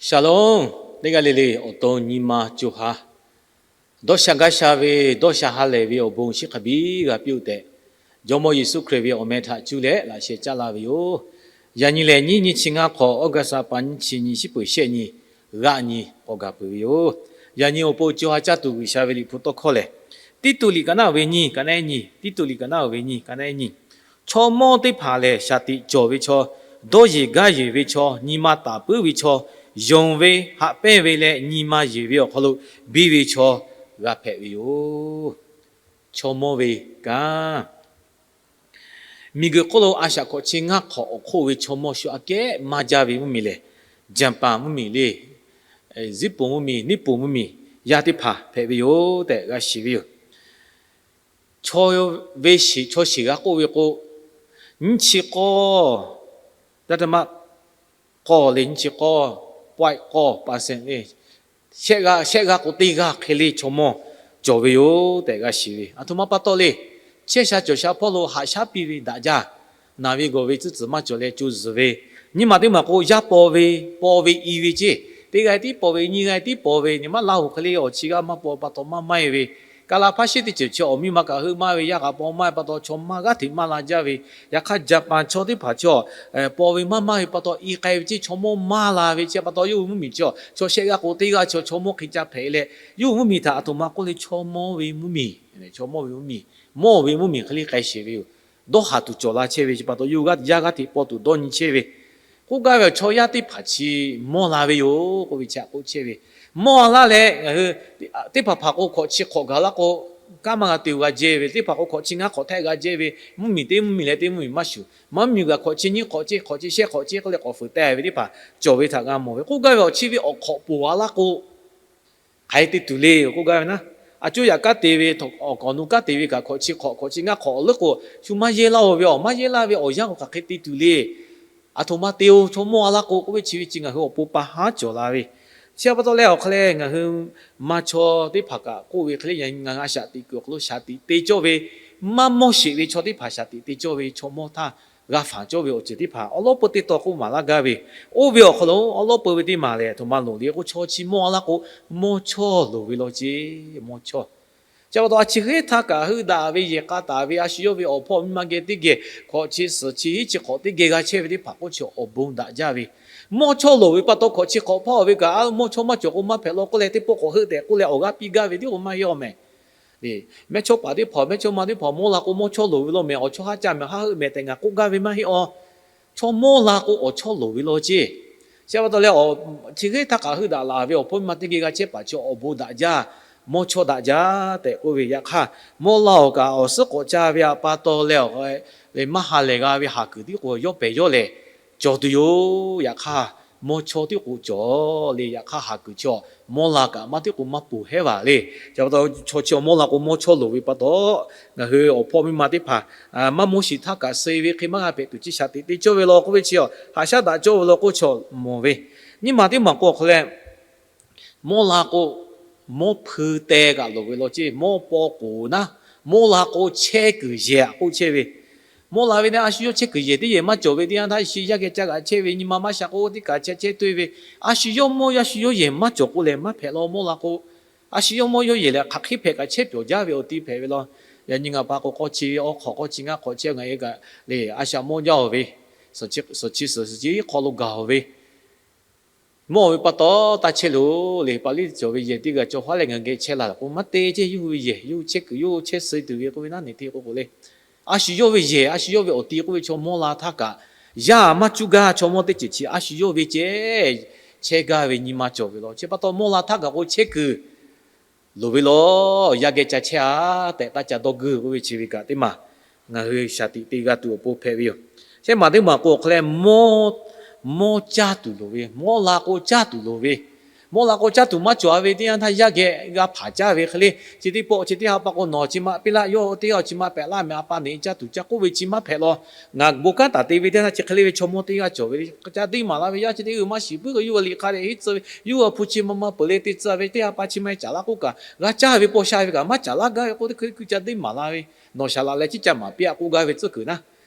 Shalom, teˇ g'aˇ le le awˬ to nyi ma co ha dawˇ sha gaˇ sha ve, dawˇ sha ha lehˬ ve awˬ bon chi hk'a biˇ g'a piˇ-oˆ tehꞈ, Jawˇmawˇ Yeˍsuˆ Hkriꞈ ve awˬ meh htaꞈ cuˇ leh laꞈ sheh caˉ laˇ ve yoˬ. Yaꞈ nyi lehˬ, nyiˇ nyiˇ chi ngaˇ hk'awꞈ, August a pa nyiˇ chi nyi, shiˉ peuˬ shehˆ nyi, g'aˆ nyi k'awꞈ gaˬ peuˬ ve yoˬ. Yaꞈ nyi awˬ pon co ha caˇ tuˬ G'uiˬsha ve Liꞈ hpu tawˇ hkawˇ lehˬ, Tiˇtuꞈ liꞈ kaꞈ naˆ ve nyi, kaꞈ naˆ nyi, Tiˇtuꞈ liꞈ kaꞈ naˆ ve nyi, kaꞈ naˆ nyi, chaw mawˇ teˇ hpaˍ lehˬ, shaˍ tiꞈ cawˬ ve chaw, dawˇ yeˬ gaˇ yeˬ ve chaw, nyi ma taˍ puiˉ ve chaw, yonˍ ve, haꞈ pehnˇ ve leh nyi ma yeˬ ve awˬ hk'aw lo biˇ ve chaw g'a hpehꞈ ve yoˬ. Chaw mawˇ ve kanˉ, miˬguiˬ hk'oˆ lo a shaꞈ hkawꞈ chi ngaˇ hk'awꞈ awˬ hk'oˆ ve chaw mawˇ shu aꞈ kehˉ maˇ jaˇ ve mvuhˇmiˬ lehˬ, Jaˍpaˍ mvuhˇmiˬ le, Ziˉponˍ mvuhˇmiˬ, Niˉponˍ mvuhˇmiˬ, yaˇ teˇ hpaˍ hpehꞈ ve yoˬ tehꞈ g'a shiˍ ve yoˬ. Chaw ve shiˍ, chaw shiˍ g'a k'oˆ ve k'o, nyiˇ chi k'awˇ, daˇ daˇ maˆ k'awˇ le nyiˇ chi k'awˇ, pawehˆ k'awˇ pa sehˍ le, shehˆ g'aˇ k'o teˇ g'aˇ hk'e le chaw mawˇ cawˬ ve yoˬ tehꞈ g'a shiˍ ve. Aˬ htoꞈ ma pa taw le, chehˇ sha cawˬ sha hpawˇ lo haꞈ shaˉ piˇ ve daꞈ jaˇ, naˬ ve gawˬ ve tcuhˉ tcuhˍ maˇ cawˬ leh co zuhˬ ve, nyiˇ maˬ teˇ maˬ k'o yaˇ paw ve, paw ve i ve ceˇ, teˇ g'aˇ tiˉ paw ve, nyiˇ g'aˇ tiˉ paw ve, nyi ma Laˇ huˍ hk'e le awˬ chi g'aˇ maˇ paw pa taw maˇ maˇ e ve, Kaˍlaˍ hpaˇ sheˉ teˇ ceuˬ chi awˬ miˇ ma kaꞈ heuˆ maˇ ve, yaˇ kaꞈ paw maˇ ve pa taw chaw maˇ g'aˇ hteꞈ maˇ la jaˇ ve. Yaꞈ hk'aˇ Jaˍpaˍ chaw teˇ hpaˍ chi paw ve maˇ maˇ ve pa taw i k'ai ve ceˇ, chaw mawˇ maˇ la ve chi pa taw yawˇ hui mvuhˇmiˬ chi chaw shehˆ g'aˇ k'o teˇ g'aˇ chaw, chaw mawˇ hk'e ca hpehꞈ leh, yawˇ hui mvuhˇmiˬ htaꞈ aˬ htoꞈ ma k'oˆ le, chaw mawˇ ve mvuhˇmiˬ, chaw mawˇ ve mvuhˇmiˬ, mawˇ ve mvuhˇmiˬ hk'e le k'ai sheˍ ve yoˬ. Dawˇ haˍ tuˬ cawˬ la chehˇ ve chi pa taw yawˇ hui yaˇ g'aˇ hteꞈ paw tuˬ dawˇ nyi chehˇ ve. K'oˆ gaˇ ve awˬ chaw yaˇ teˇ hpaˍ chi mawˇ la ve yoˬ k'oˆ ve chi htaꞈ k'oˆ chehˇ ve. Mawˇ la leh ngaˬ hui teˇ hpaˍ hpaˍ k'o hkawꞈ chi hk'awꞈ gaˬ laˇ k'o, kanˉ maˇ g'a te-o g'a jehˇ ve, teˇ hpaˍ k'o hkawꞈ chi ngaˇ hk'awꞈ htaˇ g'a jehˇ ve, mvuhˇmiˬ teˇ mvuhˇmiˬ leh teˇ mvuhˇmiˬ maˇ shuˍ, maˇ mvuhˇmiˬ kaꞈ hkawꞈ chi nyiˇ hk'awꞈ ceˇ, hkawꞈ chi shehˆ hk'awꞈ ceˇ k'oˆ leh k'awꞈ fuiˍ teh ve teˇ hpaˍ cawˬ ve htaꞈ g'a mawˬ ve. K'oˆ gaˇ ve awˬ chi ve awˬ hk'awꞈ poˬ a laˇ k'o, hk'aˬ hk'e te tuˬ le k'oˆ gaˇ ve naˉ, a cuˇ yaꞈ kanˉ te ve, awˬ kaˍ awˬ nu kanˉ te ve kaꞈ hkawꞈ chi hk'awꞈ, hkawꞈ chi ngaˇ hk'awꞈ awˬ leuˉ k'o, shu maˇ yehˇ laˇ-oˬ ve, awˬ maˇ yehˇ laˇ ve awˬ yanˇ k'o hk'aˬ hk'e te tuˬ le. Aˬ htoꞈ ma te-o, chaw mawˇ a laˇ k'o k'oˆ ve chi ve chi ngaˬ hui awˬ pon pa haˉ cawˬ la ve. Chi pa taw leh awˬ hk'a leh ngaˬ hui ma chaw teˇ hpaˍ kaꞈ k'oˆ ve hk'e le, ngaˬ hui a shaꞈ teꞈ kuiˬ awˬ hk'aw lo shaˍ tiꞈ te cawˇ ve, maˇ mawˇ sheˍ ve chaw teˇ hpaˍ shaˍ tiꞈ te cawˇ ve chaw mawˇ htaˇ g'a fanˬ cawˇ ve awˬ ceuˬ teˇ hpaˍ awˬ lawˉ peu teˇ taw k'oˆ maˍ laˇ gaˇ ve. Oˇ ve awˬ hk'aw lo awˬ lawˉ peu ve teˇ maˬ lehˬ, aˬ htoꞈ ma loˍ le k'o, chaw chi mawˇ a laˇ k'o, mawˇ chawˇ loˍ ve law ceˇ, mawˇ chawˇ. Chi pa taw a chi hk'e htaˇ kaꞈ heuˆ daꞈ ve yehˬ k'a taˍ ve, a shu yawˇ ve awˬ hpawˇ miˇ ma geh teˇ geh hkawꞈ chi suhˍ chi hiˉ chi hk'awꞈ teˇ geh g'a chehˇ ve teˇ hpaˍ k'oˆ chi awˬ bon daꞈ jaˇ ve. Mawˇ chawˇ loˍ ve pa taw hkawꞈ chi hk'awꞈ hpaˇ-oˬ ve kaꞈ, mawˇ chawˇ maˇ cawˬ k'o maˇ hpehꞈ law k'oˆ leh teˇ pawˆ k'awꞈ heuˆ tehꞈ k'oˆ leh awˬ g'aˇ piˇ gaˇ ve tiˉ k'o maˇ heˆ-oˬ mehˍ. Mehˇchawˇpaˍ teˇ hpaˍ, mehˇchawˇma teˇ hpaˍ mawˇ la k'o mawˇ chawˇ loˍ ve law mehˍ, awˬ chawˇ haˉ caˇ mehˍ, haˉ heuˆ mehˍ tehꞈ ngaˬ k'oˆ gaˇ ve maˇ heˆ-oˬ. Chaw mawˇ la k'o awˬ chawˇ loˍ ve law ceˇ. Chi pa taw leh chi hk'e htaˇ kaꞈ heuˆ daꞈ laˬ ve awˬ hpawˇ miˇ ma teˇ geh g'a chehˇ paˍ chi awˬ bon daꞈ jaˇ, mawˇ chawˇ daꞈ jaˇ tehꞈ k'oˆ ve. Yaꞈ hk'aˇ, mawˇ la-oˬ kaꞈ awˬ suhˉ k'awꞈ ca ve pa taw leh, maˇ ha lehˬ g'a ve haˍ kuiˬ tiˉ k'o yawˇ pehˍ yawˇ lehˬ cawˬ tuˬ yoˬ. Yaꞈ hk'aˇ, mawˇ chawˇ tiˉ k'o cawˬ le. Yaꞈ hk'aˇ, haˍ kuiˬ chi mawˇ la kaꞈ maˇ tiˉ k'o maˇ ponˬ hehˉ vaˬ le. Chi pa taw chaw chi mawˇ la k'o mawˇ chawˇ loˍ ve pa taw, ngaˬ hui awˬ hpawˇ miˇ ma teˇ hpaˍ maˇ mawˇ shiˍ htaˇ kaꞈ suh ve hk'e maˇ g'a hpehꞈ tuˬ chi shaˍ tiꞈ te cawˇ ve law k'oˆ ve chi, haꞈ shaˉ daꞈ cawˇ ve law k'oˆ chi mawˬ ve. Nyiˇ maˬ teˇ maˬ k'o awˬ hk'aw leh, mawˇ la k'o, mawˇ hpui teh kaꞈ loˍ ve law ceˇ, mawˇ paw k'oˍ naˉ, mawˇ la k'o chehˇ kuiˬ yehˬ k'oˆ chehˇ ve. Mawˇ la ve naˉ a shu yawˇ chehˇ kuiˬ yehˬ teˇ yehˬ maˇ cawˬ ve teˇ yanˇ htaˇ, shi yaˇ geh caˇ g'aꞈ chehˇ ve nyi ma maˇ sha k'o teˇ kaꞈ chehˇ chehˇ tuˇ ve, a shu yawˇ mawˇ a shu yawˇ yehˬ maˇ cawˬ k'o lehˬ maˇ hpehꞈ law mawˇ la k'o. A shu yawˇ mawˇ yawˇ yehˬ lehˬ hk'aˬ hk'e hpehꞈ kaꞈ chehˇ pyawˬ jaˇ ve awˬ ti hpehꞈ ve law. Yaꞈ nyi ngaˬ pa k'o k'awˇ chi awˇ hk'awꞈ k'awˇ chi ngaˇ hk'awꞈ chehˇ ngaˬ e kaꞈ le, a shaꞈ mawˇ jaˇ-oˬ ve, suhˍ chi suhˍ chi hk'aw lo gaˬ-oˬ ve, mawˇ ve pa taw taˇ chehˇ loˬ le. Pa liˇ cawˬ ve yehˬ teˇ g'aˇ cawˬ haˉ leh ngaˬ geh chehˇ la k'o maˇ te ceˇ. Yawˇ hui ve yehˬ yawˇ hui chehˇ kuiˬ yawˇ hui chehˇ suh tuˬ ve k'oˆ ve naˉ ne hteˇ k'o k'o le. A shu yawˇ ve yehˬ a shu yawˇ ve awˬ ti k'oˆ ve chaw mawˇ la htaˇ kaꞈ, yaˇ maˇ cuˇ gaˇ chaw mawˇ teˇ ceuˬ chi a shu yawˇ ve ceh chehˇ gaˇ ve nyi ma cawˬ ve law. Chi pa taw mawˇ la htaˇ kaꞈ k'o chehˇ kuiˬ loˍ ve law, yaˇ geh ca chehˇ-a tehꞈ taˇ ca dawˇ guˇ k'oˆ ve chi ve kaꞈ teˇ maˬ ngaˬ hui shaˍ tiꞈ te g'a tuˬ awˬ pon hpehꞈ ve yoˬ. Shehˆ maˬ teˇ maˬ k'o awˬ hk'aw leh, mawˇ caˇ tuˬ loˍ ve, mawˇ la k'o caˇ tuˬ loˍ ve, mawˇ la k'o caˇ tuˬ maˇ cawˬ-a ve teˇ yanˇ htaˇ yaˇ geh g'a hpanˍ caˇ ve hk'e le. Chi teˇ pawˆ chi teˇ ha pa k'o nawˬ chi ma piˇ laˇ, yawˇ teˇ g'aˇ chi ma pehꞈ laˇ mehˍ, a pa neꞈ caˇ tuˬ ca k'oˆ ve chi maˇ hpehꞈ law. Ngaˬ bon kanˉ taˍ te ve teˇ yanˇ htaˇ chi hk'e le ve chaw mawˇ teˇ g'aˇ cawˬ ve le. Ca deˇ maˍ la ve yaˇ chi teˇ g'uiˬ maˇ shiˍ puiˉ k'o yawˇ hui liꞈ hk'a dehꞈ henˇ tcuh ve, yawˇ hui hpu chi ma ma peuˬ le te tcuh ve teˇ ha pa chi ma caˍ laˇ k'oˆ kaꞈ g'a caˇ ve paw sha ve kaꞈ maˇ caˍ laˇ gaˇ ve k'o teˇ hkui hkui ca deˇ maˍ la ve, nawˬ shaˍ laꞈ leh ciˉ ca maˍ piˇ-a k'oˆ gaˇ ve tcuhˉ kuiˬ naˉ,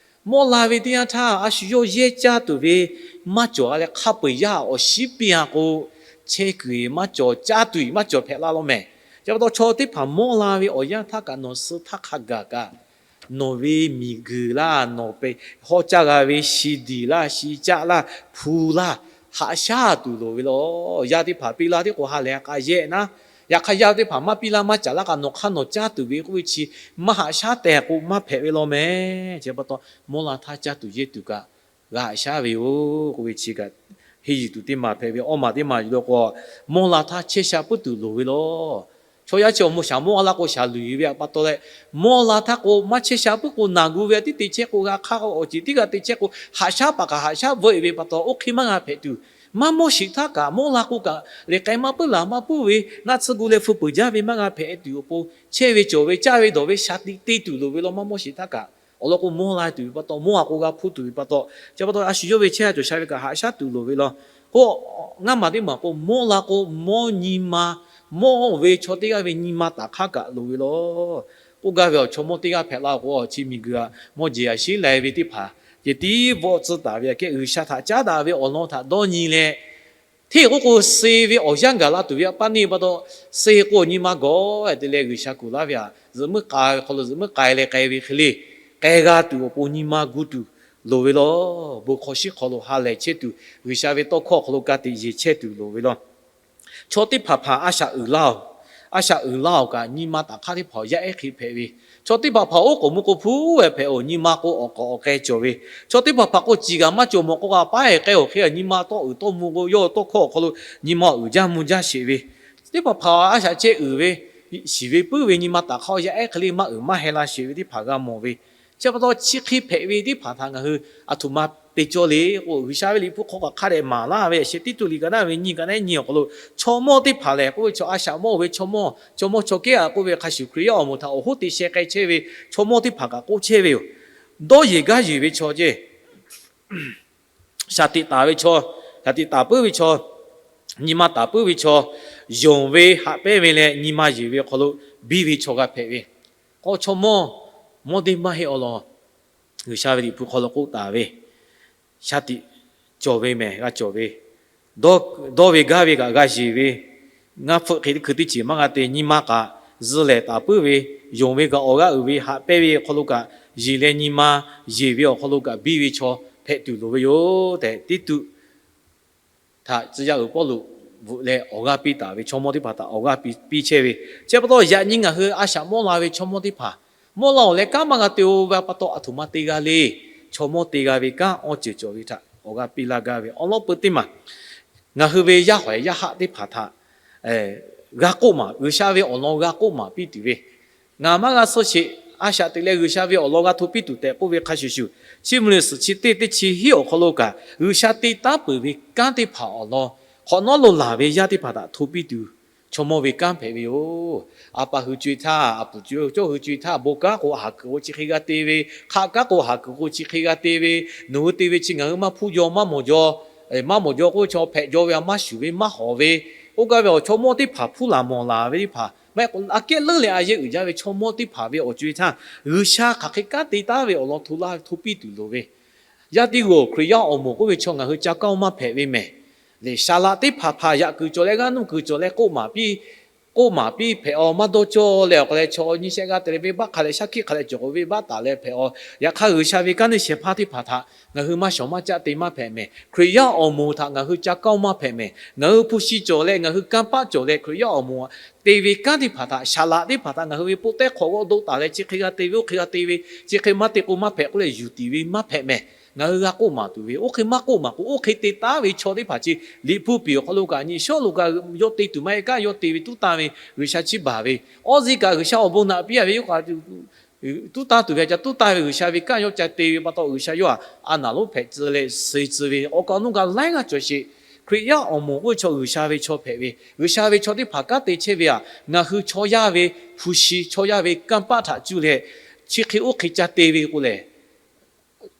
mawˇ la ve teˇ yanˇ htaˇ a shu yawˇ yehˇ caˇ tuˬ ve maˇ cawˬ a leh hk'a peu-eˬ yaˇ awˬ shinˉ piˇ a k'o, chehˇ kuiˬ maˇ cawˬ, caˇ tuˬ maˇ cawˬ hpehꞈ la law mehˍ. Chi pa taw chaw teˇ hpaˍ mawˇ la ve awˬ yanˇ htaˇ kaꞈ nawˬ suh htaˇ hk'a gaˬ kaꞈ nawˬ ve miˬguiˬ laˇ, nawˬ hawˉ caˇ g'a ve shi diˬ laˇ, shi caˆ laˇ, hpu laˇ, haꞈ shaˉ tuˬ loˍ ve law. Yaˇ teˇ hpaˍ piˇ laˇ tiˉ k'o ha lehˬ k'a yehˆ naˉ. Yaꞈ hk'aˇ yaˇ teˇ hpaˍ maˇ piˇ laˇ maˇ caˍ laˇ kaꞈ nawˬ hk'aˇ nawˬ caˇ tuˬ ve k'oˆ ve chi maˇ haꞈ shaˉ tehꞈ k'o maˇ hpehꞈ ve law mehˍ. Chi pa taw mawˇ la htaˇ caˇ tuˬ yehˇ tuˬ kaꞈ g'a haꞈ shaˉ ve yoˬ k'oˆ ve chi kaꞈ, henˇ yuˬ tuˬ teˇ maˬ hpehꞈ ve awˇ maˬ teˇ maˬ yuˬ leh k'o, mawˇ la htaˇ chehˇ sha puiˉ tuˬ loˍ ve law. Chaw yaˇ chi awˬ moˍ shaˍ mawˇ a la k'o shaˍ luˬ yuˬ ve pa taw leh, mawˇ la htaˇ k'o maˇ chehˇ sha puiˉ k'o naˬ gu ve tiˉ te chehˇ k'o g'a hk'aˇ awˬ ceuˬ tiˉ g'a te chehˇ k'o haꞈ shaˉ paˍ kaꞈ haꞈ shaˉ veuˆ ve pa taw oˇ hk'e maˇ g'a hpehꞈ tuˬ, maˇ mawˇ shiˍ htaˇ kaꞈ mawˇ la k'o kaꞈ lehˬ k'ai maˇ puiˉ laˬ maˇ puiˉ ve naˆ tsuhˇ gu leh hpu peuˬ jaˇ ve maˇ g'a hpehꞈ tuˬ awˬ pon chehˇ ve cawˬ ve caˇ ve dawˬ ve shaˍ tiꞈ te tuˬ loˍ ve law maˇ mawˇ shiˍ htaˇ kaꞈ. Awˬ lawn k'o mawˇ la tuˬ ve pa taw, mawˇ a k'o g'a hpuˇ tuˬ ve pa taw, chi pa taw a shu yawˇ ve chehˇ a cawˬ sha ve kaꞈ haꞈ shaˉ tuˬ loˍ ve law. K'o, ngaˇ maˬ teˇ maˬ k'o mawˇ la k'o mawˇ nyi ma, mawˇ ve chaw teˇ g'aˇ ve nyi ma taˍ hk'aˇ kaꞈ loˍ ve law. K'oˆ gaˇ ve awˬ chaw mawˇ teˇ g'aˇ hpehꞈ la k'o chi miˬguiˬ a mawˇ jeˬ a shiˉ lai ve teˇ hpaˍ ceh tiˉ vawˆ tcuhˇ taˍ ve aꞈ kehˉ G'uiˬsha htaꞈ caˉ daꞈ ve awˬ lawn htaꞈ dawˇ nyi leh, hteˇ k'oˆ k'o suh ve awˬ yanˇ gaˬ la tuˬ ve a pa neˇ pa taw, suh k'o nyi ma gawˬ te leh G'uiˬsha kuˬ laˇ ve aꞈ zuhꞈ muiˉ k'ai ve hk'aw lo zuhꞈ muiˉ k'ai leh k'ai ve hk'e le, k'ai g'a tuˬ awˬ pon nyi ma gu tuˬ loˍ ve law. Bon hk'aw shiˉ hk'aw lo ha lehˬ chehˇ tuˬ, G'uiˬsha ve tawˇ hkawˇ awˬ hk'aw lo ka tiꞈ yeˬ chehˇ tuˬ loˍ ve law. Chaw teˇ hpaˍ hpaˍ a shaꞈ uiˍ laˇ oˬ, a shaꞈ uiˍ laˇ oˬ kaꞈ nyi ma taˍ hk'aˇ teˇ hpaˍ yaˇ ehˉ hk'e hpehꞈ ve. Chaw teˇ hpaˍ hpaˍ oˉ k'oˍ mvuh k'o hpu ehˉ hpehꞈ oˬ, nyi ma k'o awˬ k'awꞈ awˬ k'ai cawˬ ve. Chaw teˇ hpaˍ hpaˍ k'o ciˬ g'a maˇ cawˬ mawˬ k'o g'a paˉ ehˉ k'ai oˬ hk'e nyi ma tawˇ uiˍ tawˇ mvuh k'o yawˇ tawˇ hkawˇ awˬ hk'aw lo nyi ma uiˍ jaˇ mvuh jaˇ sheˍ ve. Teˇ hpaˍ hpaˍ a shaꞈ ceh uiˍ ve, shiˍ ve puiˉ ve nyi ma taˍ hk'aˇ yaˇ ehˉ hk'e le maˇ uiˍ maˇ heh la sheˍ ve teˇ hpaˍ g'a mawˬ ve. Chi pa taw chi hk'e hpehꞈ ve teˇ hpaˍ htaꞈ ngaˬ hui aˬ htoꞈ ma te cawˇ le k'o, G'uiˬsha ve liꞈ hpu hk'aw kaꞈ hk'a dehꞈ maˍ laˇ ve, Sheˍtiˉtuˆ liꞈ ka naˉ ve nyiˇ ka naˉ nyiˇ awˬ hk'aw lo chaw mawˇ teˇ hpaˍ lehˬ k'oˆ ve chaw a shaꞈ mawˇ ve chaw mawˇ, chaw mawˇ chaw kehˉ a k'oˆ ve hk'a shuˍ Hkriꞈ yaˇ awˬ moˍ htaꞈ awˬ hoˉ te sheh k'ai chehˇ ve chaw mawˇ teˇ hpaˍ kaꞈ k'oˆ chehˇ ve yoˬ. Dawˇ yeˬ gaˇ yeˬ ve chaw ceh, shaˍ tiꞈ taˍ ve chaw, shaˍ tiꞈ taˍ puiˉ ve chaw, nyi ma taˍ puiˉ ve chaw, yonˍ ve haꞈ pehnˇ ve leh nyi ma yeˬ ve awˬ hk'aw lo biˇ ve chaw g'a hpehꞈ ve. K'o chaw mawˇ, mawˇ deˇ maˇ heˆ awˬ lawn, G'uiˬsha ve liꞈ hpu hk'aw lo k'oˆ taˍ ve, shaˍ tiꞈ cawˬ ve mehˬ g'a cawˬ ve, dawˇ ve gaˇ ve kaꞈ g'a yeˬ ve, ngaˇ hpfuhˆ hk'e teˇ hkui teˇ ceuˬ maˇ g'a te, nyi ma kaꞈ zuh lehˬ taˍ puiˉ ve, yonˍ ve kaꞈ awˬ g'aˇ uiˍ ve, haꞈ pehnˇ ve awˬ hk'aw lo kaꞈ yeˬ leh nyi ma yeˬ ve awˬ hk'aw lo kaꞈ biˇ ve chaw hpehꞈ tuˬ loˍ ve yoˬ tehꞈ Tiˇtuꞈ htaꞈ tcuh yaˇ uiˍ Pawˇluꞈ bvuhꞈ leh awˬ g'aˇ piˇ taˍ ve, chaw mawˇ teˇ hpaˍ htaꞈ awˬ g'aˇ piˇ chehˇ ve. Chi pa taw yaꞈ nyi ngaˬ hui a shaꞈ mawˇ la ve chaw mawˇ teˇ hpaˍ, mawˇ la awˬ leh kanˉ maˇ g'a te-o ve pa taw aˬ htoꞈ ma te g'a le. Chaw mawˇ te g'a ve kanˉ awˬ ceuˬ cawˬ ve htaꞈ awˬ g'aˇ piˇ laˇ gaˇ ve awˬ lawn peu teˇ maˬ, ngaˬ hui ve yaˇ hawehˬ yaˇ haˆ teˇ hpaˍ htaꞈ g'a k'oˆ maˍ, G'uiˬsha ve awˬ lawn g'a k'oˆ maˍ piˇ tuˬ ve, ngaˬ maˇ g'a suh sheˍ, a shaꞈ teꞈ leh G'uiˬsha ve awˬ lawn g'a hto piˇ tuˬ tehꞈ k'oˆ ve hk'a shuˍ shuˍ, Chiˇ mvuh liꞈ suhˍ chi teˇ teˇ chi hiˉ awˬ hk'aw lo kaꞈ G'uiˬsha te taˉ peuˬ ve kanˉ teˇ hpaˍ awˬ lawn hk'awꞈ nawˉ lo laˬ ve yaˇ teˇ hpaˍ htaꞈ hto piˇ tuˬ chaw mawˇ ve kanˉ hpehꞈ ve yoˬ. A pa hui co-e htaˇ, a puˍ cawˇ hui co-e htaˇ, bon kanˉ k'o haˍ kuiˬ k'o chi hk'e g'a te ve, hk'aˆ kanˉ k'o haˍ kuiˬ k'o chi hk'e g'a te ve, nawˬ hui te ve chi ngaˬ hui maˇ hpuˇ jaw maˇ mawˬ jaw, maˇ mawˬ jaw k'oˆ ve chaw hpehꞈ jaw ve a maˇ shuˍ ve maˇ hawˍ ve, oˇ gaˇ ve awˬ chaw mawˇ teˇ hpaˍ hpuˇ laˬ mawˬ laˬ ve teˇ hpaˍ maˇ heˆ k'o, aꞈ kehˉ leuˉ leh a yehˇ uiˍ jaˇ ve chaw mawˇ teˇ hpaˍ ve awˬ co-e htaˇ, G'uiˬsha hk'aˬ hk'e kanˉ te taˉ ve awˬ lawn hto laˇ ve hto piˇ tuˬ loˍ ve, yaˇ teˇ g'aˇ-oˬ, Hkriꞈ yaˇ awˬ moˍ k'oˆ ve chaw ngaˬ hui ca kaˇ-oˬ maˇ hpehꞈ ve mehˬ. Lehˬ, saˍ laꞈ teˇ hpaˍ hpaˍ yaꞈ kuiˬ cawˬ leh g'aˇ nuˇ kuiˬ cawˬ leh k'oˆ maˍ piˇ, k'oˆ maˍ piˇ hpehꞈ-aw, maˇ dawˇ cawˇ leh awˬ hk'a leh chaw nyi shehˆ g'aˇ te leh venˇbaˆ hk'a leh shaˉ hkiˆ hk'a leh cawˬ k'o venˇbaˆ taˍ leh hpehꞈ-aw. Yaꞈ hk'aˇ, G'uiˬsha ve kanˉ neˇ shehˍ hpaˇ teˇ hpaˍ htaꞈ ngaˬ hui maˇ shawˍ maˇ caˆ te maˇ hpehꞈ mehˬ. Hkriꞈ yaˇ awˬ moˍ htaꞈ ngaˬ hui ca kaˇ-oˬ maˇ hpehꞈ mehˬ. Ngaˬ hui hpu shi cawˬ leh ngaˬ hui kanˇ paˆ cawˬ leh Hkriꞈ yaˇ awˬ moˍ te ve kanˉ teˇ hpaˍ htaꞈ, saˍ laꞈ teˇ hpaˍ htaꞈ ngaˬ hui ve poˆ tehˉ hk'awꞈ g'awˇ doˆ taˍ leh chi hk'e g'a te ve oˇ hk'e g'a te ve, chi hk'e maˇ te k'o maˇ hpehꞈ k'oˆ leh yuˬ tiˍ ve maˇ hpehꞈ mehˬ. Ngaˬ hui g'a k'oˆ maˍ tuˬ ve, oˇ hk'e maˇ k'oˆ maˍ k'o, oˇ hk'e te taˉ ve chaw teˇ hpaˍ chi Liꞈ hpu piˍ awˬ hk'aw lo kaꞈ nyi shawˉ lo kaꞈ yawˇ te tuˬ maˇ heˆ kaꞈ yawˇ te ve tuˉ tanˇ ve G'uiˬsha chiˇ baˬ ve, awˇ ziˇ kaꞈ G'uiˬsha awˬ bon naꞈ piˇ a ve yawˇ kaꞈ tuˉ tanˇ tuˬ ve a ca tuˉ tanˇ ve G'uiˬsha ve kanˉ yawˇ ca te ve pa taw, G'uiˬsha yawˇ htaꞈ a naˍ lonˉ hpehꞈ tcuh leh suh tcuh ve, awˬ kaˍ awˬ nuˇ kaꞈ laiˉ g'aˇ cawˬ sheˍ. Hkriꞈ yaˇ awˬ moˍ k'oˆ ve chaw G'uiˬsha ve chaw hpehꞈ ve, G'uiˬsha ve chaw teˇ hpaˍ kanˉ te chehˇ ve aꞈ, ngaˬ hui chaw yaˇ ve hpu shi chaw yaˇ ve kanˇ paˆ htaꞈ cuˇ leh, chi hk'e oˇ hk'e ca te ve k'o lehˬ,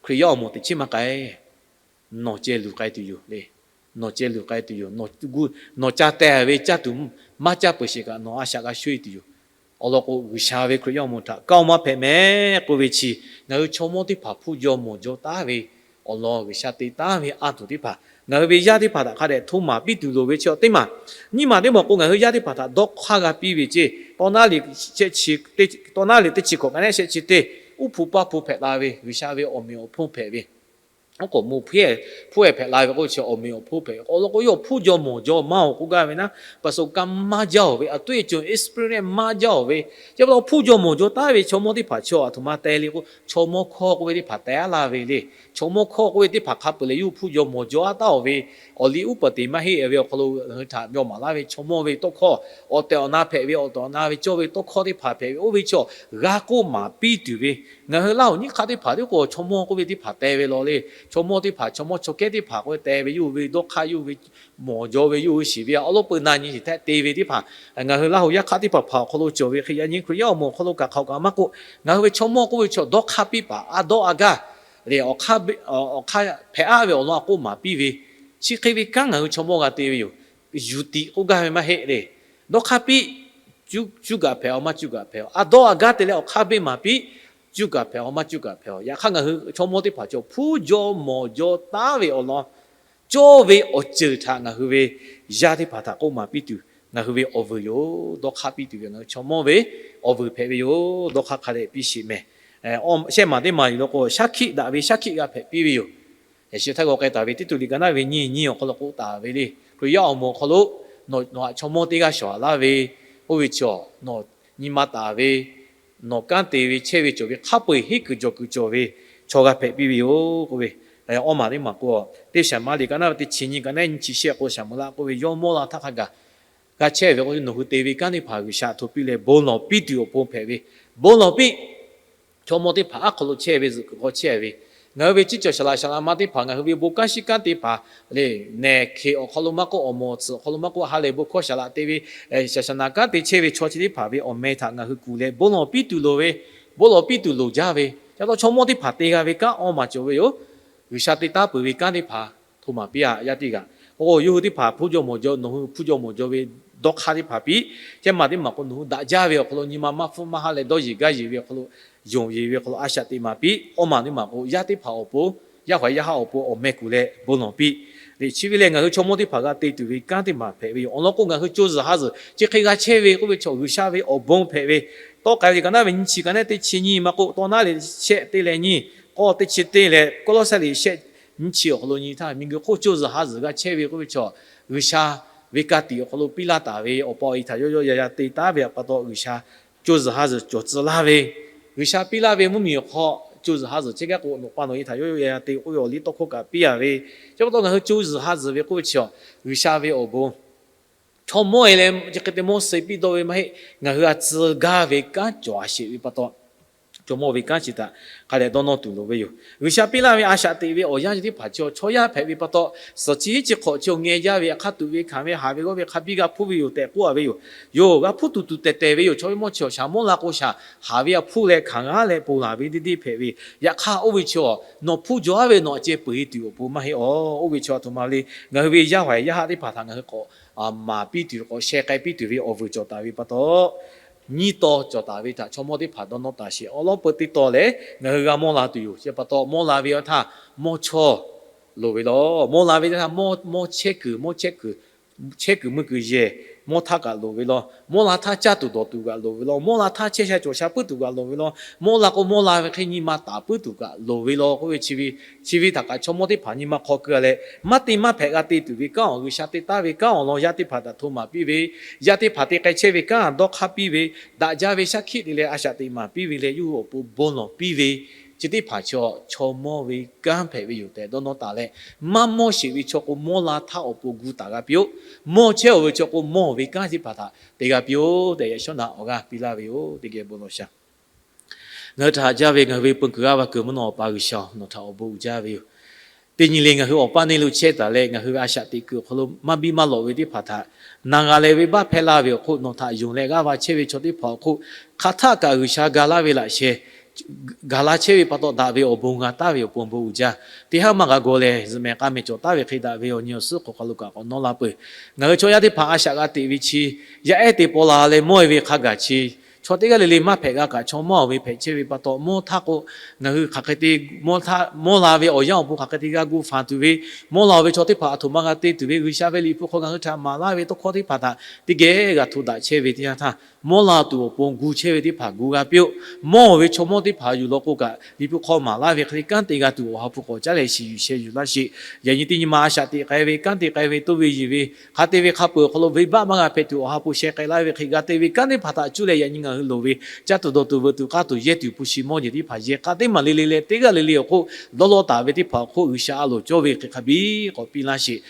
Hkriꞈ yaˇ awˬ moˍ teꞈ chiˉ maˇ k'ai. Nawˬ ceh luˬ k'ai tuˬ yoˬ le. Nawˬ ceh luˬ k'ai tuˬ yoˬ. Nawˬ ca teh ve caˇ tuˬ maˇ caˇ peuˬ sheˍ kaꞈ nawˬ a shaꞈ g'a sho-e tuˬ yoˬ. Awˬ lawn k'o, G'uiˬsha ve Hkriꞈ yaˇ awˬ moˍ htaꞈ kaˇ-oˬ maˇ hpehꞈ mehˬ k'oˆ ve chi, ngaˬ hui chaw mawˇ teˇ hpaˍ hpuˇ jaw mawˬ jaw taˉ ve awˬ lawn G'uiˬsha te taˉ ve a tuˬ teˇ hpaˍ ngaˬ hui ve yaˇ teˇ hpaˍ htaꞈ hk'a dehꞈ hto maˍ piˇ tuˬ loˍ ve chi awˬ teˇ maˬ. Nyiˇ maˬ teˇ maˬ k'o, ngaˬ hui yaˇ teˇ hpaˍ htaꞈ dawˇ hk'aˇ g'a piˇ ve ceˇ, tawˇ naˉ leh shehˆ chi, tawˇ naˉ leh teˇ chi hkawꞈ ka neˉ shehˆ chi teˇ, uˉ hpu paˇ hpu hpehꞈ la ve G'uiˬsha ve awˬ meꞈ awˬ hponˇ hpehꞈ ve, oˉ k'oˍ mvuh hpfuhˇ hpfuhˇ hpehꞈ la ve k'oˆ chi awˬ meꞈ awˬ hponˇ hpehꞈ ve awˬ lawn k'o, yawˇ hpuˇ jaw mawˬ jaw maˇ-oˬ k'oˆ gaˇ ve naˉ, ประสบการณ์ maˇ jaˇ-oˬ ve, อาจจะ experience maˇ jaˇ-oˬ ve, chi pa taw hpuˇ jaw mawˬ jaw taˉ ve chaw mawˇ teˇ hpaˍ chi a htoꞈ ma teh le k'o, chaw mawˇ hkawˇ k'oˆ ve teˇ hpaˍ teh-a laˇ ve le. Chaw mawˇ hkawˇ k'oˆ ve teˇ hpaˍ hk'a peuˬ leh yawˇ hui hpuˇ jaw mawˬ jaw-a taˉ-oˬ ve, awˬ liˇ uˉ peunˍ te maˇ heˆ ve awˬ hk'aw lo ngaˬ hui htaꞈ myaw maˍ laˇ ve chaw mawˇ ve tawˇ hkawˇ, awˬ tehˬ awˬ na hpehꞈ ve awˬ tehˬ awˬ na ve cawˇ ve tawˇ hkawˇ teˇ hpaˍ hpehꞈ ve, oˇ ve chaw g'a k'oˆ maˍ piˇ tuˬ ve, ngaˬ hui Laˇhuˍ nyiˇ hk'aˇ teˇ hpaˍ tiˉ k'o chaw mawˇ k'oˆ ve teˇ hpaˍ teh ve law le. Chaw mawˇ teˇ hpaˍ, chaw mawˇ chaw kehˉ teˇ hpaˍ k'oˆ ve teh ve, yawˇ hui ve dawˇ hk'aˇ, yawˇ hui ve mawˬ jaw ve, yawˇ hui shiˍ ve a awˉ lawˉ peu na nyi shiˍ htehꞈ te ve teˇ hpaˍ, ngaˬ hui Laˇhuˍ yaˇ hk'aˇ teˇ hpaˍ hpaˍ awˬ hk'aw lo cawˬ ve Hkriꞈ yaˇ nyi Hkriꞈ yaˇ awˬ moˍ awˬ hk'aw lo kaꞈ hk'aoˍ kaꞈ maˇ k'oˆ, ngaˬ hui ve chaw mawˇ k'oˆ ve chaw dawˇ hk'aˇ piˇ paˍ a dawˇ a gaˇ leh, awˬ hk'aˇ hpehꞈ-a ve awˬ lawn a k'oˆ maˍ piˇ ve, chi hk'e ve kanˉ ngaˬ hui chaw mawˇ g'a te ve yoˬ. Yuˬ tiꞈ k'oˆ gaˇ ve maˇ heˆ le. Dawˇ hk'aˇ piˇ, cuˇ gaˬ hpehꞈ-aw maˇ cuˇ gaˬ hpehꞈ-aw, a dawˇ a gaˇ te leh awˬ hk'aˇ beˇ maˍ piˇ, cuˇ gaˬ hpehꞈ-aw maˇ cuˇ gaˬ hpehꞈ-aw. Yaꞈ hk'aˇ ngaˬ hui chaw mawˇ teˇ hpaˍ chaw hpuˇ jaw mawˬ jaw taˉ ve awˬ lawn cawˇ ve awˬ ceuˬ htaꞈ ngaˬ hui ve yaˇ teˇ hpaˍ htaꞈ k'oˆ maˍ piˇ tuˬ ngaˬ hui ve awˬ vuiˬ yoˬ. Dawˇ hk'aˇ piˇ tuˬ ve ngaˬ hui chaw mawˇ ve awˬ vuiˬ hpehꞈ ve yoˬ. Dawˇ hk'aˇ hk'a dehꞈ piˇ sheˍ mehˍ. Shehˆ maˬ teˇ maˬ yoˬ law k'o, shaˉ hkiˆ daꞈ ve shaˉ hkiˆ g'a hpehꞈ piˇ ve yoˬ. Yaꞈ shi htaˇ g'aw k'ai taˍ ve Tiˇtuꞈ liꞈ ka naˉ ve nyiˇ nyiˇ awˬ hk'aw lo k'oˆ taˍ ve le, Hkriꞈ yaˇ awˬ moˍ awˬ hk'aw lo nawˬ htaꞈ chaw mawˇ teˇ g'aˇ shawˍ laˇ ve, oˇ ve chaw nawˬ nyi ma taˍ ve, nawˬ kanˉ te ve chehˇ ve cawˬ ve hk'a peu-eˬ henˇ kuiˬ jawˬ kuiˬ cawˬ ve chaw g'a hpehꞈ piˇ ve yoˬ k'oˆ ve. Awˇ maˬ teˇ maˬ k'o, teˇ Shaˍmuˍlaˆ liꞈ ka naˉ ve teˇ chi nyiˇ ka naˉ nyiˇ chi shehˆ k'o, Shaˍmuˍlaˆ k'oˆ ve yawˇ mawˇ la htaˇ hk'a gaˬ g'a chehˇ ve k'o, nawˬ hui te ve kanˉ teˇ hpaˍ G'uiˬsha htaꞈ hto piˇ leh bon lawˬ piˇ tuˬ awˬ pon hpehꞈ ve, bon lawˬ piˇ. Chaw mawˇ teˇ hpaˍ aˉ hk'aw lo chehˇ ve zuhꞈ kuiˬ hk'aw chehˇ ve, ngaˬ hui ve ciˉ cawˬ shaˍ laꞈ shaˍ laꞈ ma teˇ hpaˍ ngaˬ hui ve bon kanˉ shiˉ kanˉ teˇ hpaˍ lehˬ, nehˬ hk'e awˬ hk'aw lo maˇ k'oˆ, awˬ moˍ awˬ tsuhꞈ awˬ hk'aw lo maˇ k'oˆ, ha lehˬ bon hkawˇ shaˍ laꞈ te ve, shaˍ shaˍ naˍ kanˉ te chehˇ ve chaw chi teˇ hpaˍ ve awˬ meh htaꞈ ngaˬ hui kuˬ leh bon lawˬ piˇ tuˬ loˍ ve, bon lawˬ piˇ tuˬ loˍ jaˇ ve, ca taw chaw mawˇ teˇ hpaˍ te g'a ve kanˉ awˇ maˬ cawˬ ve yoˬ. G'uiˬsha te taˉ peuˬ ve kanˉ teˇ hpaˍ hto maˍ piˇ-a. Yaˇ teˇ g'aˇ, oˇ yawˇ hui teˇ hpaˍ hpuˇ jaw mawˬ jaw, nawˬ hui hpuˇ jaw mawˬ jaw ve dawˇ hk'aˇ teˇ hpaˍ piˇ. Shehˆ maˬ teˇ maˬ k'o, nawˬ hui daꞈ jaˇ ve awˬ hk'aw lo nyi ma maˇ hpfuhˇ maˇ ha leh dawˇ yeˬ gaˇ yeˬ ve awˬ hk'aw lo, yonˍ yeˬ ve awˬ hk'aw lo a shaꞈ teꞈ maˍ piˇ. Awˇ maˬ teˇ maˬ k'o, yaˇ teˇ hpaˍ awˬ pon, yaˇ hawˬ yaˇ haˉ awˬ pon awˬ meh kuˬ leh bon lawˬ piˇ. Leh chi ve lehˬ, ngaˬ hui chaw mawˇ teˇ hpaˍ g'a te tuˬ ve kanˉ teˇ maˬ hpehꞈ ve yoˬ. Awˬ lawn k'o, ngaˬ hui co zuhˬ ha zuhˬ chi hk'e g'a chehˇ ve k'oˆ ve chaw G'uiˬsha ve awˬ bon hpehꞈ ve, tawˇ k'ai ve liꞈ ka naˉ ve nyiˇ chi ka naˉ teˇ chi nyiˇ maˇ k'oˆ, tawˇ naˉ leh shehˆ teˇ leh nyiˇ, k'awˇ teˇ chi teˇ leh Kawˇlawˇsaˆ liꞈ shehˆ nyiˇ chi awˬ hk'aw lo nyi htaˇ, miˬguiˬ hk'oˆ co zuhˬ ha zuhˬ g'a chehˇ ve k'oˆ ve chaw, G'uiˬsha ve ka tiꞈ awˬ hk'aw lo piˇ laˇ taˍ ve awˬ pa awˬ e htaꞈ yawˇ yawˇ yaˇ yaˇ te taˉ ve pa taw, G'uiˬsha co zuhˬ ha zuhˬ cawˬ tcuh laˇ ve, G'uiˬsha piˇ laˇ ve mvuhˇmiˬ awˬ hk'aw co zuhˬ ha zuhˬ chehˇ gaˇ k'o, nawˬ pa nawˬ e htaꞈ yawˇ yawˇ yaˇ yaˇ te k'oˆ ve awˬ liˇ tawˇ hkawˇ kaꞈ piˇ-a ve, chi pa taw ngaˬ hui co zuhˬ ha zuhˬ ve k'oˆ ve chaw, G'uiˬsha ve awˬ bon chaw mawˇ e leh chi hk'e te mawˇ suh piˇ dawˇ ve maˇ heˆ. Ngaˬ hui a tcuh gaˇ ve kanˉ cawˬ a sheˍ ve pa taw, chaw mawˇ ve kanˉ chi htaꞈ hk'a dehꞈ dawˇ nawˇ tuˬ loˍ ve yoˬ. G'uiˬsha piˇ laˇ ve a shaꞈ teꞈ ve awˬ yanˇ chi teˇ hpaˍ chaw, chaw yaˇ hpehꞈ ve pa taw, suhˍ chi hiˉ chi hk'awꞈ chi awˬ ngeh jaˇ ve, a hk'aˇ tuꞈ ve hkanˍ ve haˍ ve g'awˇ ve hk'a biˇ g'a hpuˇ ve yoˬ tehꞈ k'oˆ-a ve yoˬ. Yoˬ, g'a hpuˇ tuˬ tuˬ tehˬ tehˬ ve yoˬ. Chaw ve mawˇ chi awˬ shaˍ mawˇ la k'o shaˍ, haˍ ve a hpuˇ leh hkanˍ g'aˇ leh ponˬ laˬ ve deˇ deˇ hpehꞈ ve, yaꞈ hk'aˇ oˇ ve chi a, nawˬ hpuˇ jaw-a ve nawˬ a ceh peuˬ e tuˬ awˬ pon maˇ heˆ a. Oˇ ve chi a htoꞈ ma le, ngaˬ hui ve yaˇ hawˬ yaˇ haˉ teˇ hpaˍ htaꞈ ngaˬ hui k'awꞈ maˍ piˇ tuˬ, k'awꞈ sheh k'ai piˇ tuˬ ve awˬ vuiˬ cawˬ taˍ ve pa taw, nyiˇ taw cawˬ taˍ ve htaꞈ chaw mawˇ teˇ hpaˍ dawˇ nawˇ taˍ sheˍ. Awˬ lawn peu teˇ taw lehˬ, ngaˬ hui g'a mawˇ la tuˬ yoˬ. Chi pa taw mawˇ la ve awˬ htaˇ mawˇ chawˇ loˍ ve law. Mawˇ la ve teˇ htaˇ mawˇ, mawˇ chehˇ kuiˬ, mawˇ chehˇ kuiˬ, chehˇ kuiˬ mui kuiˬ yehˬ, mawˇ htaˇ kaꞈ loˍ ve law. Mawˇ la htaˇ caˇ tuˬ dawˬ tuˬ kaꞈ loˍ ve law. Mawˇ la htaˇ chehˇ sha cawˬ sha puiˉ tuˬ kaꞈ loˍ ve law. Mawˇ la k'o mawˇ la ve hk'e nyi ma taˍ puiˉ tuˬ kaꞈ loˍ ve law k'oˆ ve chi ve, chi ve htaꞈ kaꞈ chaw mawˇ teˇ hpaˍ nyi ma hk'aw keu-a leh, maˇ te maˇ hpehꞈ g'a te tuˬ ve kanˉ awˬ, G'uiˬsha te taˉ ve kanˉ awˬ lawn yaˇ teˇ hpaˍ htaꞈ hto maˍ piˇ ve, yaˇ teˇ hpaˍ te k'ai chehˇ ve kanˉ dawˇ hk'aˇ piˇ ve, daꞈ jaˇ ve shaˉ hkiˆ te leh a shaꞈ teꞈ maˍ piˇ ve leh yawˇ hui awˬ pon bon lawˬ piˇ ve, chi teˇ hpaˍ chaw, chaw mawˇ ve kanˉ hpehꞈ ve yoˬ tehꞈ dawˇ nawˇ taˍ leh, maˇ mawˇ sheˍ ve chaw k'o mawˇ la htaˇ awˬ pon gu taˍ g'a piˇ-oˆ. Mawˇ chehˇ-oˬ ve chaw k'o mawˇ ve kanˉ teˇ hpaˍ htaꞈ te g'a piˇ-oˆ tehꞈ yaꞈ shawˉ naꞈ awˬ g'aˇ piˇ laˇ ve yoˬ. Teˇ geh bon lawˬ shaˍ. Ngaˬ hui htaꞈ haꞈ jaˇ ve ngaˬ hui ve peu kuiˬ g'aˇ va kuiˬ mvuhˇ naw Awˬ pa G'uiˬsha-oˬ, nawˬ htaꞈ awˬ bon uiˍ jaˇ ve yoˬ. Teˇ nyi le ngaˬ hui awˬ paˇ neˇ lo chehˇ taˍ leh, ngaˬ hui ve a shaꞈ teꞈ kuiˬ awˬ hk'aw lo maˇ biˇ maˇ lawꞈ ve teˇ hpaˍ htaꞈ na g'a leh venˇbaˆ hpehˇ laˇ ve awˬ hk'oˆ, nawˬ htaꞈ yonˍ leh g'aˇ va chehˇ ve chaw teˇ hpaˍ awˬ hk'oˆ, hk'aˬ htaˆ kaꞈ G'uiˬsha ga laˇ ve laꞈ sheh gaˬ la chehˇ ve pa taw, daꞈ ve awˬ bon g'a taˍ ve awˬ pon bon uiˍ jaˇ. Teˇ haˉ maˇ g'a gaw leh zuhꞈ mehˍ k'a mehˍ cawˬ taˍ ve hk'e, daꞈ ve awˬ nyi awˬ suhˉ hk'aw hk'aw lo kaꞈ k'awꞈ nawˇ la peuˬ. Ngaˬ hui chaw yaˇ teˇ hpaˍ a shaꞈ g'a teꞈ ve chi, yaˇ ehˉ te paw la leh mawˇ e ve hk'a gaˬ chi, Chaw teˇ g'aˇ le le maˇ hpehꞈ g'a kaꞈ, chaw mawˇ ve hpehꞈ chehˇ ve pa taw, mawˇ htaˇ k'o, ngaˬ hui hk'aˬ hk'e te mawˇ la ve awˬ yanˇ awˬ bon hk'aˬ hk'e te g'a gu fanˬ tuˬ ve, mawˇ la ve chaw teˇ hpaˍ aˬ htoꞈ ma g'a te tuˬ ve, G'uiˬsha ve Liꞈ hpu hk'aw ngaˬ hui htaꞈ maˍ laˇ ve tawˇ hkawˇ teˇ hpaˍ htaꞈ teˇ geh g'a hto daꞈ chehˇ ve teˇ yanˇ htaˇ, mawˇ la tuˬ awˬ pon gu chehˇ ve teˇ hpaˍ gu g'a piˇ-oˆ. Mawˇ ve chaw mawˇ teˇ hpaˍ yuˬ law k'o kaꞈ, Liꞈ hpu hk'aw maˍ laˇ ve hk'e le kanˉ te g'a tuˬ Awˬ ha hpu k'awꞈ caˉ leh shiˍ yuˬ sheh yuˬ laˇ sheˍ. Yaꞈ nyi teˇ nyi ma a shaꞈ teꞈ k'ai ve, kanˉ te k'ai ve, toˇ ve yeˬ ve, hk'a te ve hk'a peu-eˬ awˬ hk'aw lo venˇbaˆ maˇ g'a hpehꞈ tuˬ Awˬ ha hpu sheh k'ai laˇ ve hk'e g'a te ve kanˉ teˇ hpaˍ htaꞈ cuˇ leh yaꞈ nyi ngaˬ hui loˍ ve caˇ tuˬ dawˬ tuˬ veuꞈ tuˬ k'aˇ tuˬ yehˇ tuˬ hpu shi mawˇ jeˬ teˇ hpaˍ yehˬ k'a teˇ maˬ le le leh teˇ g'aˇ le le awˬ hk'oˆ dawˇ lawˇ taˍ ve teˇ hpaˍ awˬ hk'oˆ G'uiˬsha a loˍ cawˇ ve hk'e hk'a biˇ k'awꞈ piˇ laˇ sheˍ.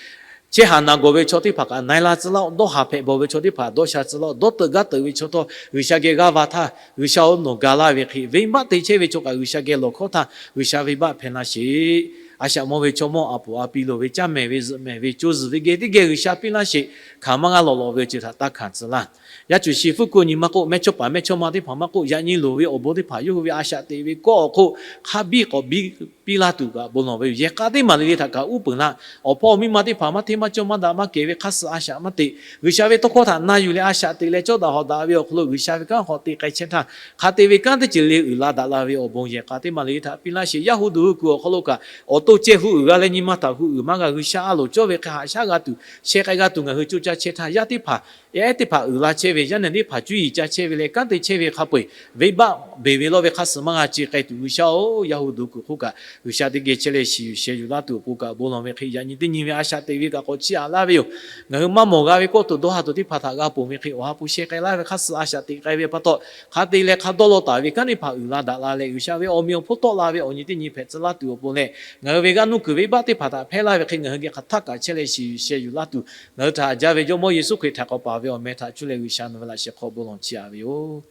Chehˇ haˍ naˬ gawˬ ve chaw teˇ hpaˍ kaꞈ na-e la tcuh laˇ-oˆ. Dawˇ haˍ hpehꞈ bawˬ ve chaw teˇ hpaˍ dawˇ sha tcuh laˇ-oˆ. Dawˇ teuꞈ gaˇ teuꞈ ve chaw htawˇ G'uiˬsha geh g'aˇ va htaˇ, G'uiˬsha oˇ nawˬ ga laˇ ve hk'e, venˇbaˆ te chehˇ ve chaw kaꞈ G'uiˬsha geh lawˬ hkawˇ htaˇ, G'uiˬsha venˇbaˆ hpehˇ laˇ sheˍ. A shaꞈ mawˇ ve chaw mawˇ a poˍ a pi loˍ ve caˇ mehˍ ve zuhꞈ mehˍ ve co zuhˬ ve geh teˇ geh G'uiˬsha piˇ laˇ sheˍ. Hkanˍ maˇ g'aˇ lawˬ lawꞈ ve awˬ ceuˬ htaꞈ taˇ hkanˍ tcuh laˇ. Yaˇ cuˬ shi fuˉ kuˆ nyi maˇ k'oˆ, mehˇ chawˇ paˍ mehˇ chawˇ ma teˇ hpaˍ maˇ k'oˆ, yaꞈ nyi loˍ ve awˬ bon teˇ hpaˍ yawˇ hui ve a shaꞈ teꞈ ve kawˆ awˬ hk'oˆ hk'a biˇ k'awꞈ biˇ piˇ laˇ tuˬ kaꞈ bon lawˬ ve yoˬ. Yehˬ k'a teˇ maˬ le le htaꞈ kaꞈ uˉ peunˍ laˇ. Awˬ hpawˇ awˬ miˇ ma teˇ hpaˍ maˇ hteˇ maˇ cawˇ maˇ daꞈ maˇ kehˬ ve hk'aˇ suh a shaꞈ maˇ teꞈ. G'uiˬsha ve tawˇ hkawˇ htaꞈ na yuˬ leh a shaꞈ teꞈ leh cawˇ daꞈ hawꞈ daꞈ ve awˬ hk'aw lo G'uiˬsha ve kanˉ hk'aw te k'ai chehˇ htaˇ, hk'a te ve kanˉ teˇ ceuˬ le uiˍ la daꞈ la ve awˬ bon yehˬ k'a teˇ maˬ le le htaꞈ piˇ laˇ sheˍ. Yaˇ hu duˬ hui kuiˬ awˬ hk'aw lo kaꞈ, awˬ to ceh hu uiˍ g'a leh nyi ma htaꞈ hu uiˍ maˇ g'a. G'uiˬsha a loˍ cawˇ ve hk'e haꞈ shaˉ g'a tuˬ, sheh k'ai g'a tuˬ ngaˬ hui coˇ caˇ chehˇ htaˇ, yaˇ teˇ hpaˍ ehˉ teˇ hpaˍ uiˍ la chehˇ ve, yaˇ nehˬ teˇ hpaˍ cuˇ yiˍ ca chehˇ ve leh kanˉ te chehˇ ve hk'a peu-eˬ, venˇbaˆ beˬ ve lawˇ ve hk'aˇ suh maˇ g'a ce k'ai tuˬ, G'uiˬsha-oˬ, yaˇ hu duˬ kuiˬ hk'oˆ kaꞈ G'uiˬsha teˇ geh chehˇ leh shiˍ yuˬ sheh yuˬ laˇ tuˬ awˬ pon kaꞈ bon lawˬ ve hk'e, yaꞈ nyi teˇ nyi ve a shaꞈ teꞈ ve kaꞈ k'awꞈ chiˇ aꞈ laˇ ve yoˬ. Ngaˬ hui maˇ mawˬ g'a ve kawˆ tuˬ dawˇ ha tuˬ teˇ hpaˍ htaꞈ g'a ponˬ ve hk'e, Awˬ ha hpu sheh k'ai laˇ ve hk'aˇ suh a shaꞈ teꞈ k'ai ve pa taw, hk'a te leh hk'a dawˇ law taˍ ve kanˉ teˇ hpaˍ uiˍ la daꞈ la leh, G'uiˬsha ve awˬ meꞈ awˬ hponˇ tawˆ la ve awˬ nyi teˇ nyi hpehꞈ tcuh laˇ tuˬ awˬ pon leh, ngaˬ hui ve g'aˇ nuˇ kuiˬ venˇbaˆ teˇ hpaˍ htaꞈ hpehˇ laˇ ve hk'e, ngaˬ hui geh hk'aˬ htaˆ kaꞈ chehˇ leh shiˍ yuˬ sheh yuˬ laˇ tuˬ, ngaˬ hui htaꞈ haꞈ jaˇ ve Jawˇmawˇ Yeˍsuˆ Hkriꞈ htaꞈ k'awꞈ paˍ ve awˬ meh htaꞈ cuˇ leh G'uiˬsha nawˬ ve laꞈ sheh hk'aw bon lawˬ chiˇ aꞈ ve yoˬ.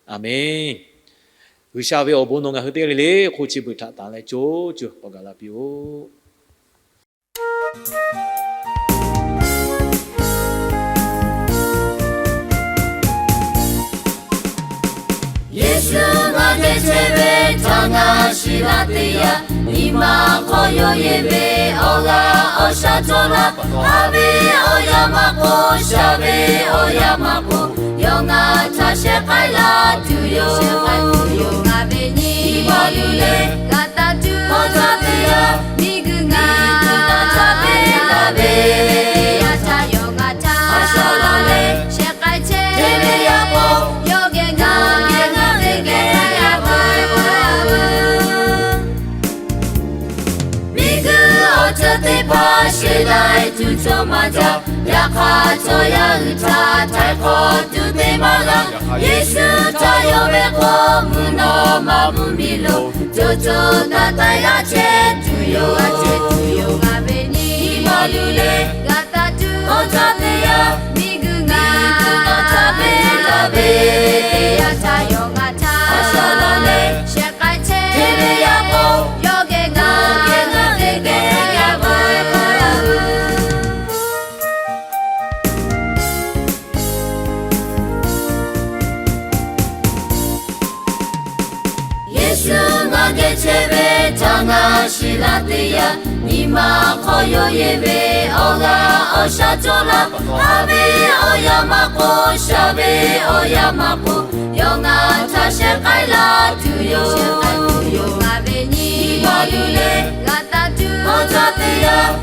Aˬmenˍ. G'uiˬsha ve awˬ bon nawˬ ngaˬ hui teˇ g'aˇ le le hk'oˆ chi beuꞈ htaꞈ tanˍ leh co co k'awꞈ gaˬ la piˇ-oˆ. Yeˍsuˆ ngaˬ geh chehˇ ve htaꞈ ngaˬ shiˍ laˇ te yaˇ. Nyi ma hk'aw yawˇ yehˬ ve awˬ g'aˇ awˬ shaˉ cawˇ laˇ. Haˉ ve awˬ yanˇ maˇ k'o, shaˉ ve awˬ yanˇ maˇ k'o, yawˇ ngaˬ htaꞈ sheh k'ai laˇ tuˬ yoˬ. Ngaˬ ve nyi ma lu leh g'a taˇ tuˬ awˬ caˇ teˇ yanˇ, miˬguiˬ ngaˬ htaꞈ hpehˇ laˇ ve yaˇ htaꞈ yawˇ ngaˬ htaꞈ a shaꞈ laˇ leh sheh k'ai chehˇ ve yaˇ k'o, yawˇ geh ngaˬ geh ngaˬ ve geh k'ai a ve Miˬguiˬ awˬ ceuˬ teˇ hpaˍ shehˍ laiˉ tuˬ cawˬ maˇ jaˇ. Yaꞈ hk'aˇ, chaw yaˇ hui htaꞈ htaiˍ hk'awꞈ tuˬ te maˇ g'a. Yeˍsuˆ htaꞈ yonˍ ve k'o, mvuhˇ naw ma mvuhˇmiˬ lo co co taiˍ taiˍ g'a chehˇ tuˬ yoˬ. Ngaˬ ve nyi ma lu leh g'a taˇ tuˬ awˬ caˇ teˇ yanˇ, miˬguiˬ ngaˬ htaꞈ hpehˇ laˇ ve yaˇ htaꞈ yawˇ ngaˬ htaꞈ a shaꞈ laˇ leh sheh k'ai chehˇ ve yaˇ k'o, yawˇ geh ngaˬ geh ngaˬ ve geh k'ai a ve Yeˍsuˆ ngaˬ geh chehˇ ve htaꞈ ngaˬ shiˍ laˇ te yaˇ. Nyi ma hk'aw yawˇ yehˬ ve awˬ g'aˇ awˬ shaˉ cawˇ laˇ. Haˉ ve awˬ yanˇ maˇ k'o, shaˉ ve awˬ yanˇ maˇ k'o, yawˇ ngaˬ htaꞈ sheh k'ai laˇ tuˬ yoˬ. Ngaˬ ve nyi ma lu leh g'a taˇ tuˬ awˬ caˇ teˇ yanˇ,